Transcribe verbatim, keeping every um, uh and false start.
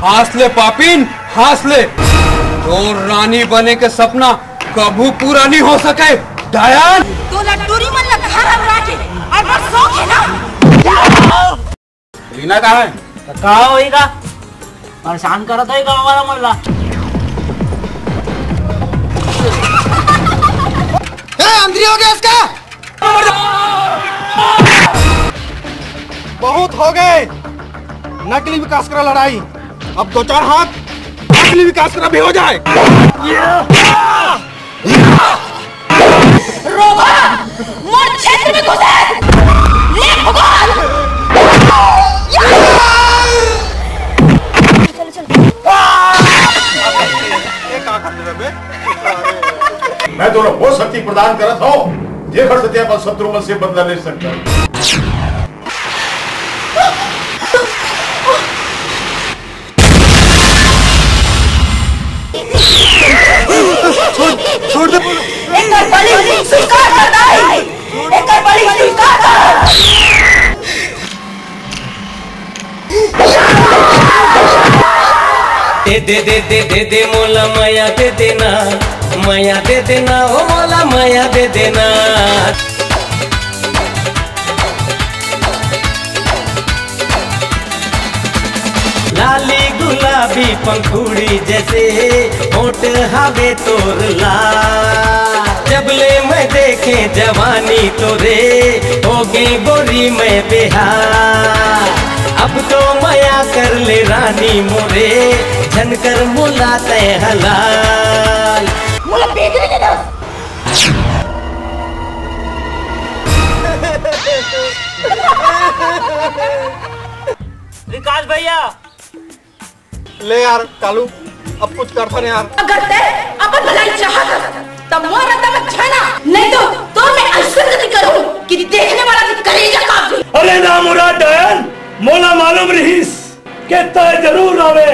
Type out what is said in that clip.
हाँस ले पापिन, हाँस ले। तोर रानी बने के सपना कभू पूरा नहीं हो सके, डायन। तोला टूरी मन ला घर अमरा के अब्बड़ शौक हे ना। रीना कहाँ हे? त का होही गा? परेशान करत होही गाँव वाला मन ला। ए, अंदरी हो गया इसका? बहुत हो गए नकली विकास करा लड़ाई। अब दो चार हाथ असली विकास करा भी हो जाए। रोका! मोर क्षेत्र में घुसे! ले भगवान! चलो, चलो। मैं तोला वो शक्ति प्रदान करत हूँ, जेकर से ते अपन शत्रु मन से बदला ले सकता। छोड़, छोड़ दे। एकर बलि स्वीकार कर दाई। एकर बलि स्वीकार कर। दे दे दे दे दे दे मोला मया दे देना, मया दे देना, ओ मोला मया दे देना। लाली गुलाबी पंखुड़ी जैसे होठ हावे तोर ला। जब ले मैं देखे जवानी तोरे, हो गई गोरी मैं बेहाल। अब तो मया कर ले रानी मोरे, झन कर मोला तै हलाल। मोला बेकरी दे दस। विकास भैया। ले यार कालू, अब कुछ करथन यार। अगर तै अपन भलाई चाहत हस, त मोर रद्दा में झना, नहीं तो तोर मैं अइसन गति करूं कि देखने वाला के करेजा कांप जाए। अरे ना मुराद डायन, मोला मालूम रहिस के तै जरूर आवे।